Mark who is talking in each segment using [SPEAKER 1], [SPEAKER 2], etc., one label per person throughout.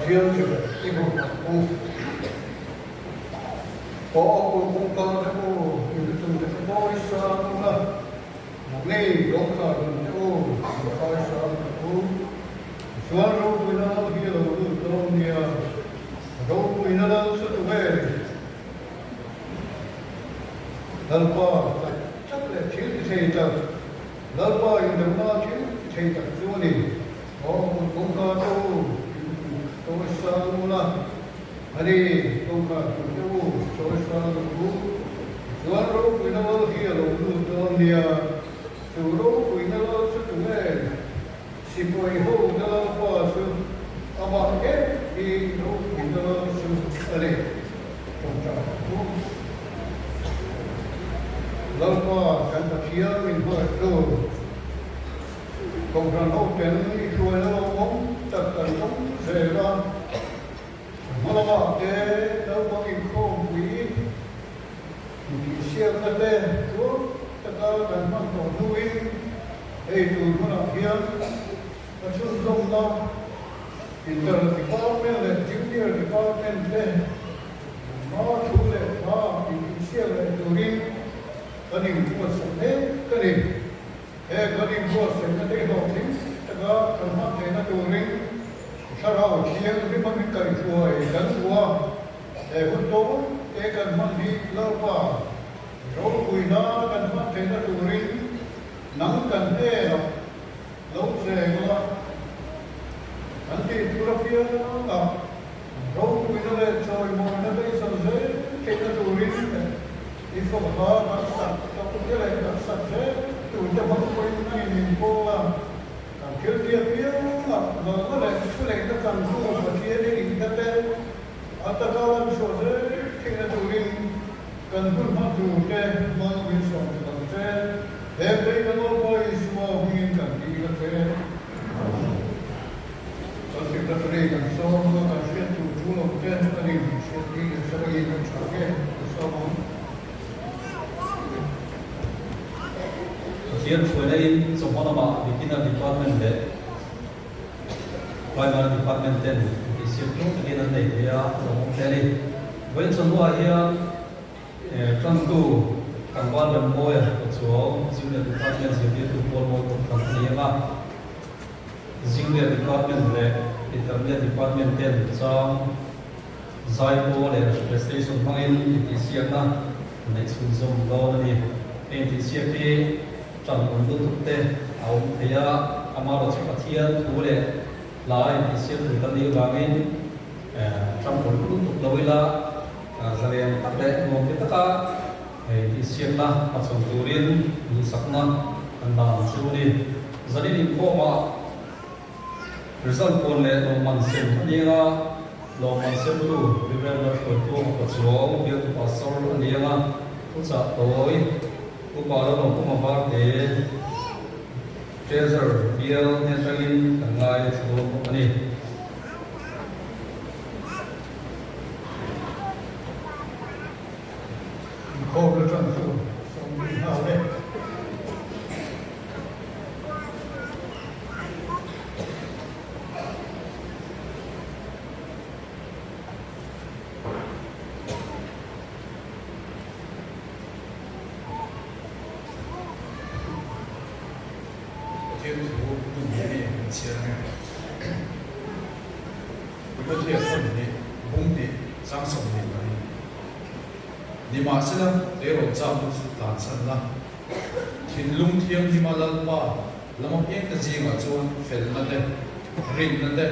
[SPEAKER 1] Pathian chibai i buk ang u. Aw kul kawngka te u, i luchung te chu mawi sang ula, nangni kawngkhar hlun te u, in khai sang ang u. Tichuan ropuina lal hi a lo lut dawn nia, ropuina lal chu tu nge ni? Lalpa chak chak leh thil ti thei tak, Lalpa indona thil ti thei tak chu a ni. Aw kut kawngka te u, in kut chawi sang ula, a ni, kawngka hlun te u, chawi sang u. Tichuan ropuina lal hi a lo lut dawn nia, chu ropuina lal chu tu nge? Sipai ho na Lalpa chu amah em hi ropuina lal chu a ni. Tawngtai ang u. Lalpa kan Pathian min hmangaihtu. Kohhran hoten i hruaina lo awm tak kan awm zel a, hma lamah te naupang inkhawmpui intihsiakna te tluang taka kan hman tawh hnuin hei tur hmunah hian a chhunzawmna Inter Department leh Junior Department te hma thu leh hla intihsiak leh turin kan inbuatsaih mek a ni. He kan inbuatsaihna te hlawhtling taka kan hman theihna turin Thlarau Thianghlim a min kaihhruai kan duh a, he hun dawn te kan hman hi Lalpa ropuina kan hman theihna turin nang kan hnenah lo cheng la, kan tih tur apiangah ropuina leh chawimawina te i chan zel theihna turin I fawhla kan sak tak te leh kan sak zel tur te hmang pawhin a in inpawl a, kan thil tia piangah lalna leh thu neihna chantu Pathian i nihna te a taka lan chhuah zel theihna turin kan hun hman tur te hmang min sawm sak ang che. He phei kan Lalpa Isua hmingin kan tih la che. Kan secretary kan sawm a, kan hriat tur thu lo te a ni min hriat hi kan hre rengin kan tha nge kan sawm ang.
[SPEAKER 2] Pathian hruaina in chawhma lamah Beginner Department leh Primary Department ten intihsiak tlung takin an nei thei a, a lawmawm hle a ni. Vawiin chawhnuah hian Tantu tlangval Remmawia Pachuau, Junior Department zirtirtu pawl mawi kawp thlan a ni ang a. Junior Department leh Intermediate Department ten chang zaipaw leh presentation hmangin intihsiakna neih chhunzawm dawn a ni. Hei intihsiak hi tan awm lutuk te a awm thei a, amaherawhchu Pathian thu leh hla intihsiak tur kan nih avangin tan awm lutuk lo ila, Zalen tak leh nuam ti taka hei tihsiakna hmachhawn turin duhsakna kan dan chu a ni. Zanin inkhawmah result puan leh lawmman sem a ni anga, lawmman semtu Reverend Lalhruaitu Pachuau bialtu pastor a ni anga, thuchah tawi Upa Lalawmkuma Varte Treasurer bial hnen atangin kan ngai thla dawn bawk a ni.
[SPEAKER 1] Inkhawm la tan chu sawmli nghal e.
[SPEAKER 3] Pathian thu hun hi a ni an chhiar nge? Timothea thawn hi bung tih chang 22. Nimahsela, tleirawl chak chu tlanchhan la, thinlung thianghlima Lalpa lama piangte zingah chuan felna te, rinna te,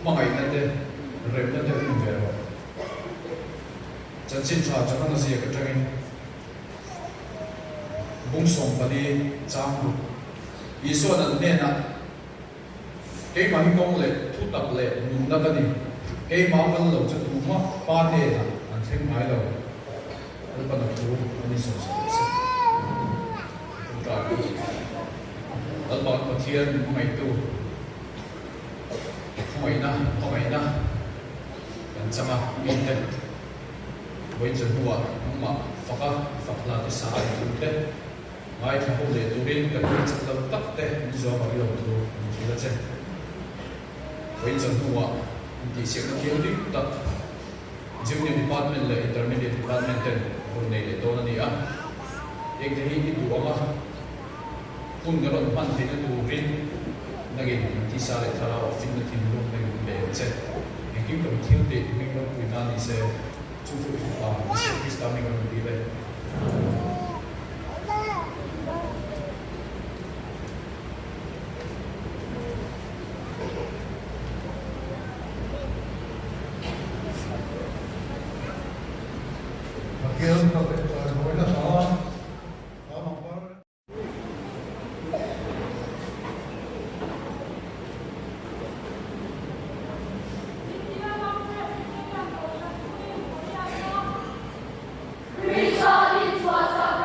[SPEAKER 3] hmangaihna te, remna te um ve rawh. Chanchin tha Johana ziak atangin bung 14 chang ruk Isua'n an hnenah, Keimah hi kawng leh thutak leh nunna ka ni, keimah kal lo chu tumah Pa hnenah an thleng ngai lo. Lalpan a thu a ni sawmsak rawh se. Ṭawngṭai. Lalpa Pathian hmangaihtu, khawngaihna, hmangaihna kan chang a, mite vawiin chu hnuah nangmah faka fak hla te sa a ni tur te, ngaithla ho leh turin kan mi chak lo tak te min zuam a ri lo thu min hrilh a che. Vawiin chu hnuah. Intihsiakna thianghlim tak Junior Department leh Intermediate Department ten rawn nei leh dawn a ni a. Engte hi i duh ang a, hun ka rawn hman theihna turin nangin tisa leh thlarau a finna thinlung nangin pe ang che. Engkim kan thil tih hming ropui na ni se, chu chu i fapa Isua Krista hming a rawn dil e.
[SPEAKER 1] Pathian ka leh chawimawi nasa a, ka pangpar.
[SPEAKER 4] Krista in chhuahsak.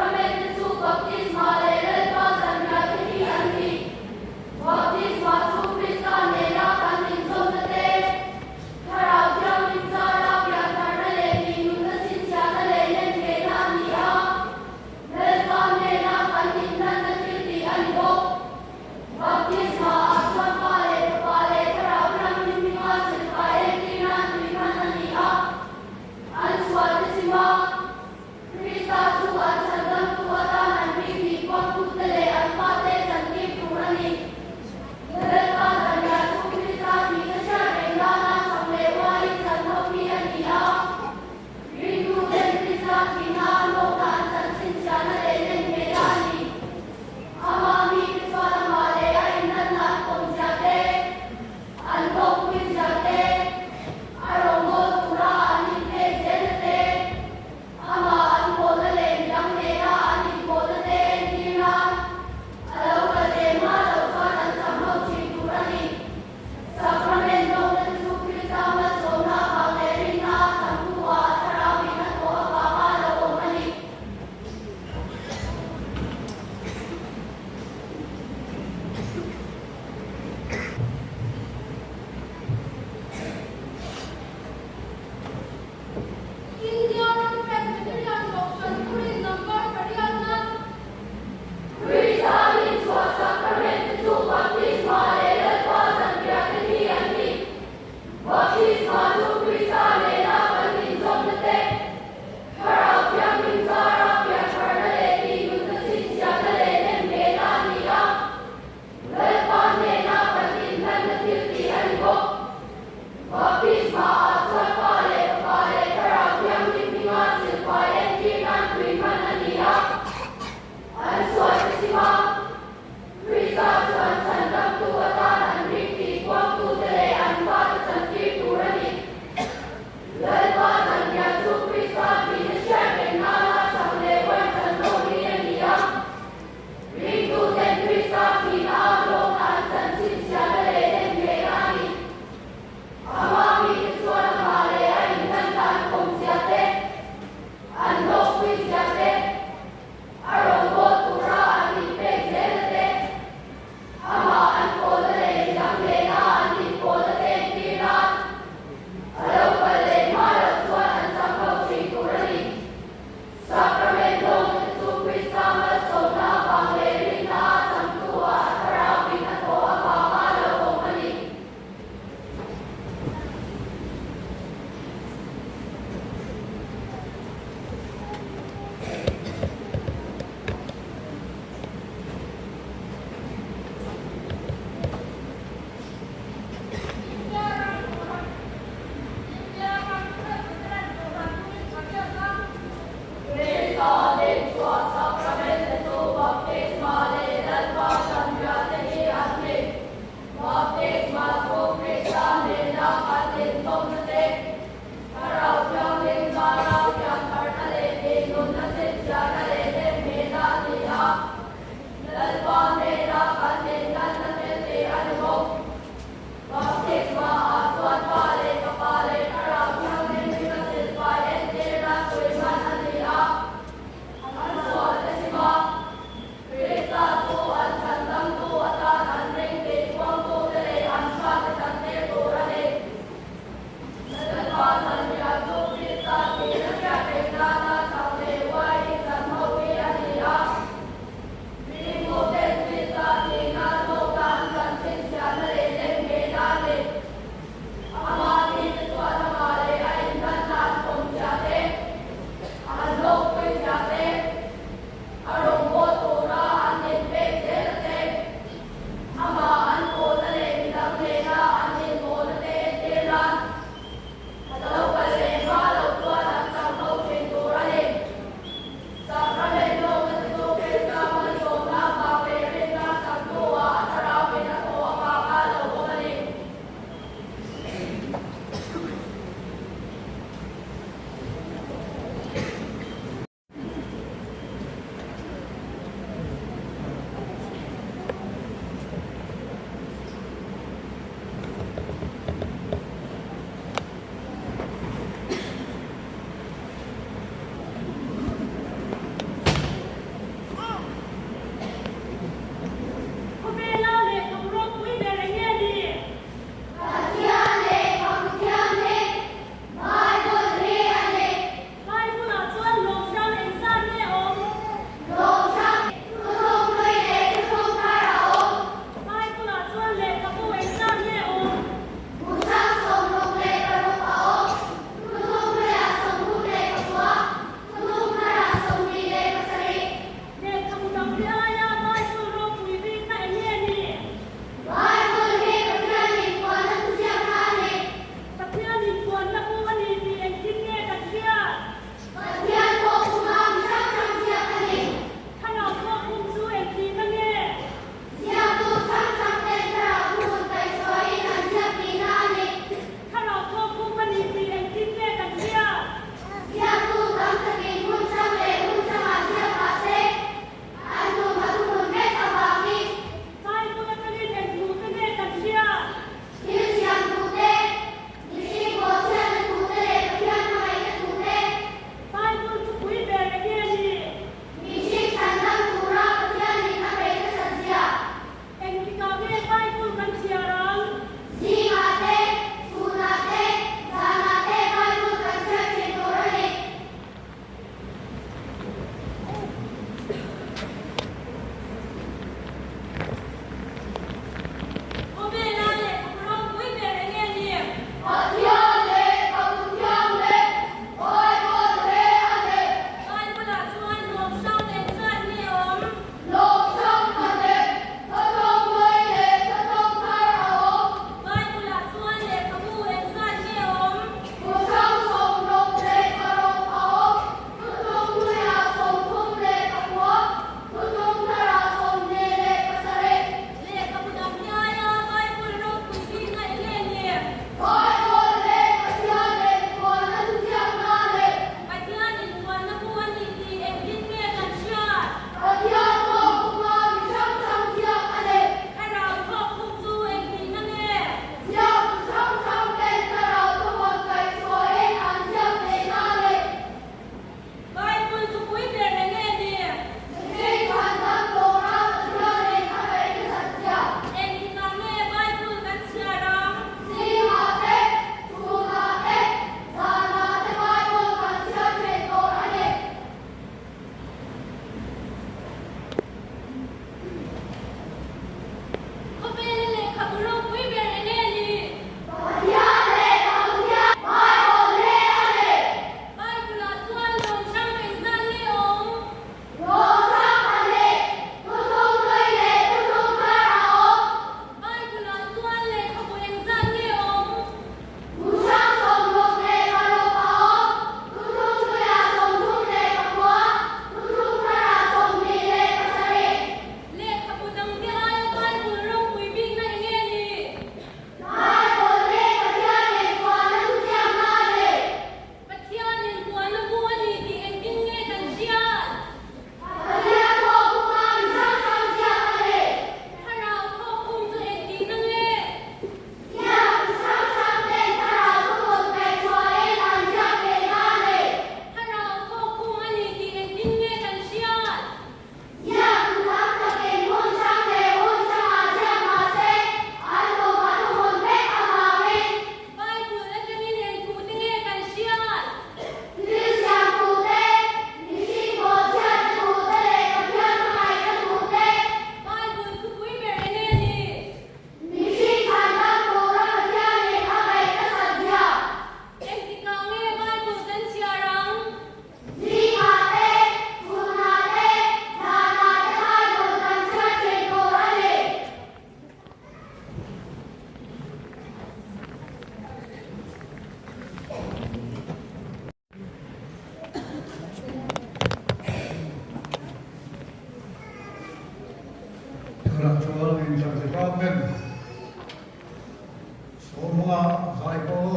[SPEAKER 1] nga zaipawl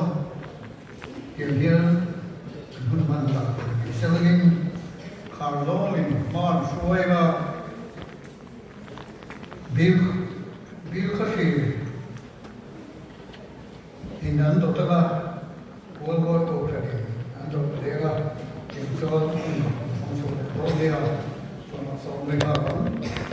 [SPEAKER 1] tiang hian an hun hman tak Selling Kharzawlin hma an hruai a, Bil Bil kha hri in an dawt anga Kualkawi kohhran in an dawt leh anga tiang chuan hun an hmang chhuak leh dawn nia chuan a sawm reng a ang.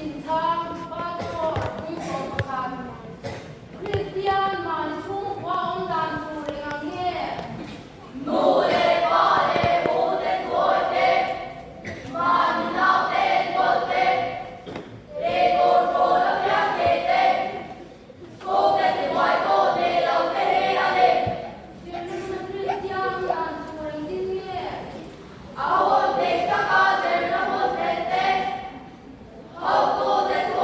[SPEAKER 4] Inchhang, Pastor, 11 Kristian mahni chhungkua awm dan tur eng ang nge?
[SPEAKER 5] Nu leh pa leh u te tuawi te, mahni nau te enkawl te, eitur rawl a piang ngei te, chhungte tibuai tu nei lo te hi a ni.
[SPEAKER 4] Zirna Kristian dan tur engtin nge?
[SPEAKER 5] A hun dik taka zirna hmun thlen te, hotute.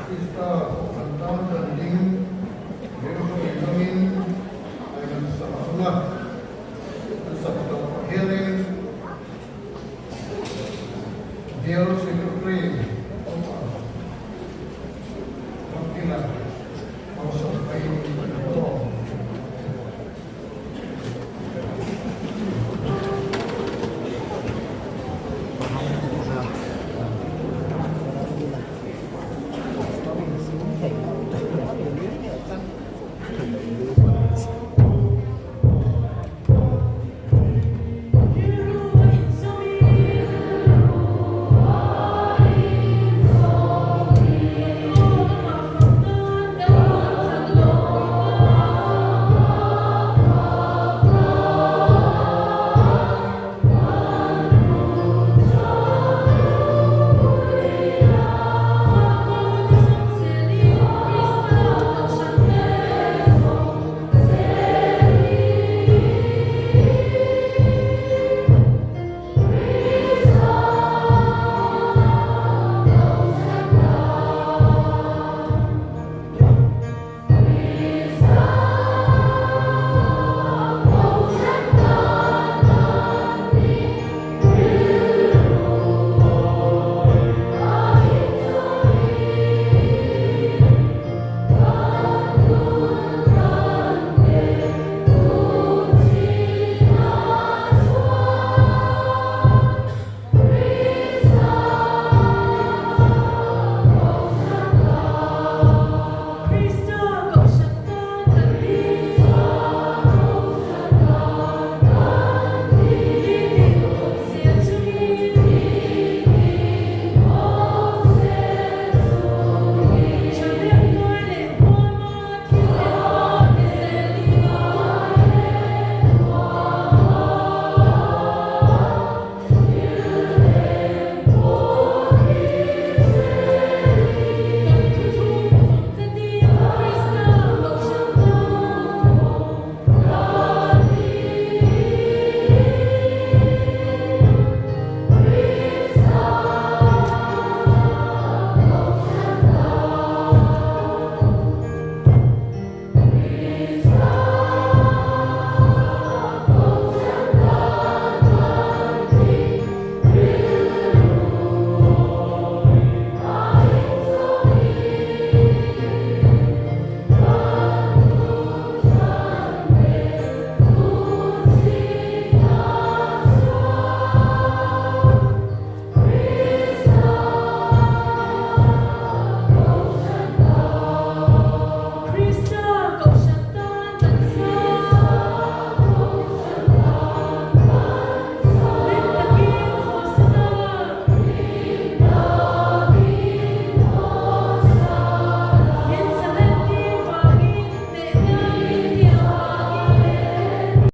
[SPEAKER 1] Krista Kohhran tan kan ding rilru hmangin a in sak thung a, an sak tawh pah hianin Bial Secretary Upa Ramkila.